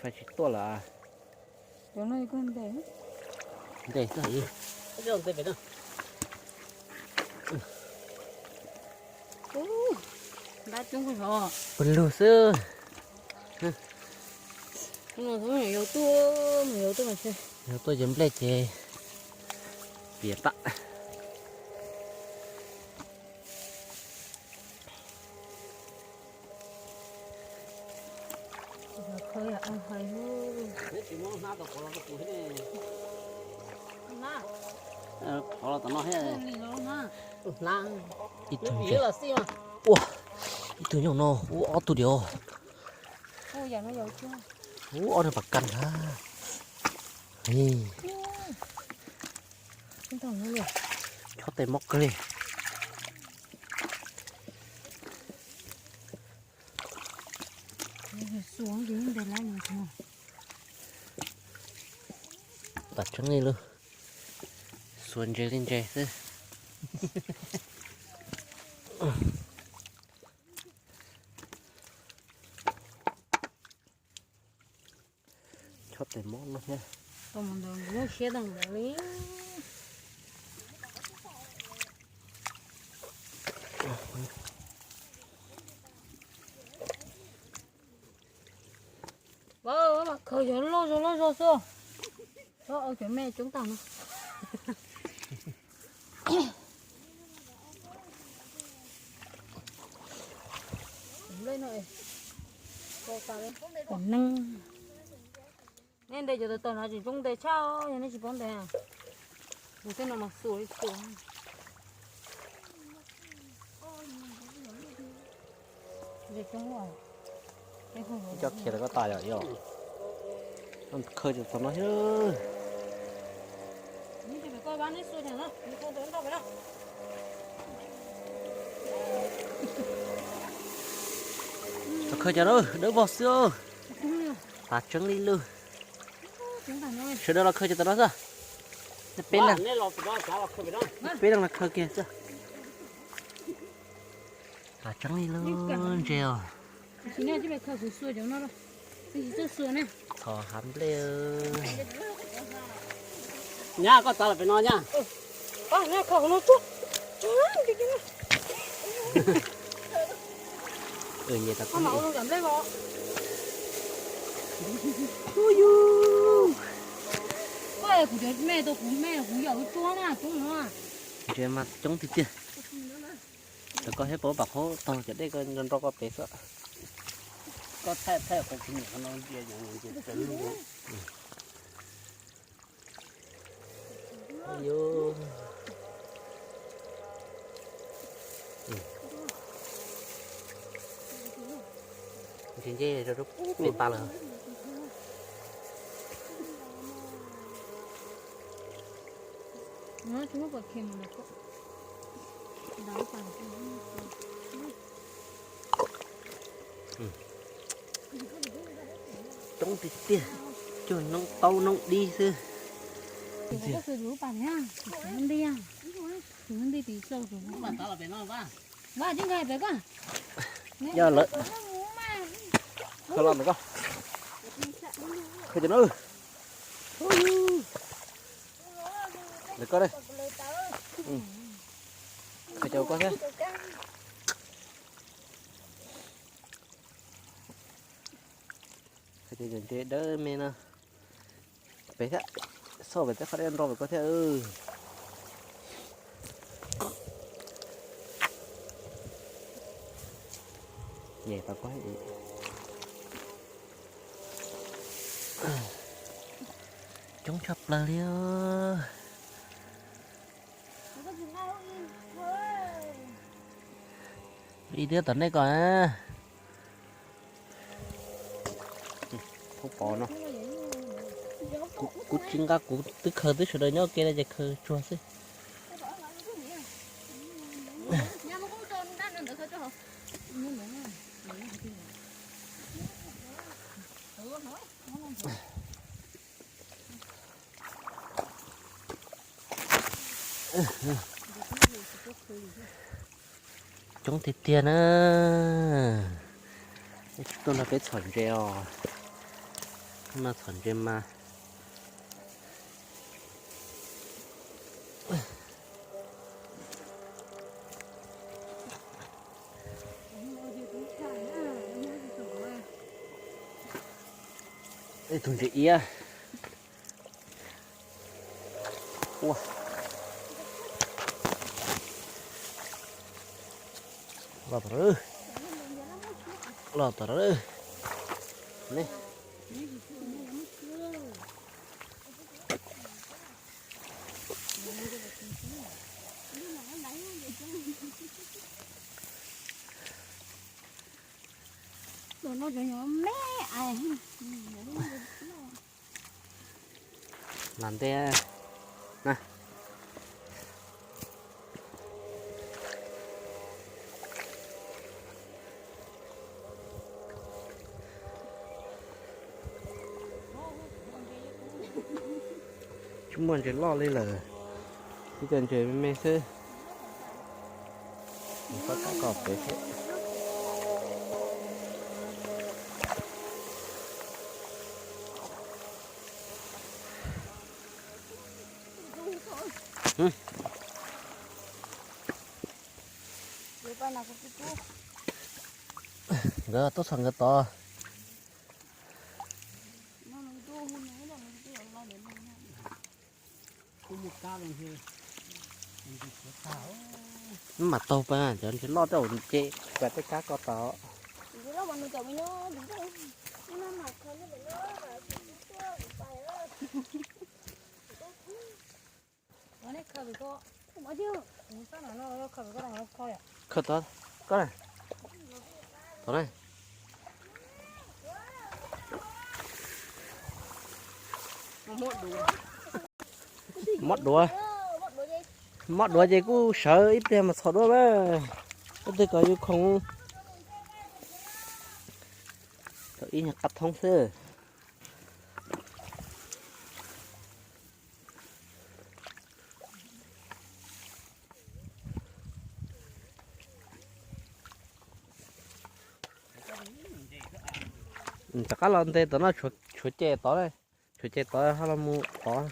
Fais tsis tuaj lawm. Ntes xwb. Pw lug xwb. Yog tuaj ces nplej ces piam tam. Qhov los tom no thiab. Ib tug, ua, ib tug nyob no, ua ob tug diam. Ua ob niag pas kas ntag. Chob tes mob kawg li. Tam tseeb li lub, xuas ntses li ntses xwb. Chob tes mob no thiab. Tau mus ntawd kuv lub siab tau ntawd li. Ua, mas khaws cov loj zog loj zog xwb. Txhob ua cov me coob tag no. Nplej no, neeg, nej ntes cov tawm tawm no tseem coob ntes tshaj, yog nej tsis paub ntes. Tus tej no mas xuas li xuas. Coj khiav rau koj tas yom, yog khaws cov tawm no thiab. Los khaws cov no dawb vog xwb. Tas tseeb li lub. Sawv daws los khaws cov tawm no xwb. Peb leeg, peb leeg los khaws kiag xwb. Tas tseeb li lub ntses os. Txhos hav nplej. Nyab, koj txav los pem no nyab. Nyias tas kuv. Kuv cov me tau kuv me kuv yam ua tsuab na coob no. Ntses mas coob tiag tiag. Tau koj thiab pom pam qhov tog cov dej ko nro nro koj pem xwb. Koj thaij thaij qhov kuv niam no ntsia ntsia tawv lug. Ntse ntse rau pem pas lawm. Coob tiag tiag, cuag noob taub noob dib xwb. Yog lawm. Khaws los ntawm koj. Khaws cov no. Ntawm koj, khaws cov koj thiab. Khaws cov ntses dawb me no. Pem thiab, xauj pem thiab, qhov dej nro pem koj thiab. Nyem tau koj. Coob tshaj plaws li. Ib tiab tom nej ko. Pov no, kuv tsis nqa, kuv twb khaws twb sawv daws nyob ke no ces khaws tsuag xwb. Coob tiag tiag na. Tuaj nrog peb txhom ntses os. Mas txhom ntses mas. Ib tug ntses iab. Ua, los tom, los tom ne. Los nte na. Tsis muaj ntses loj li lawm, ib co ntses me me xwb. Koj koj pem thiab. Nkawd tuaj txog nkawd tod. Mam taug pas cov ntses loj tej ces tej kab ko tod. Khaws tod, koj na. Tod na. Mob duav, mob duav ces kuj sawv ib pliag mas txhom duab na. Ib tug kom yus khoom. Thaum ib nyuag qab thoob xwb. Rov qab los nte tom no, tshuav ceg tod, tshuav ceg tod ho los mus tod.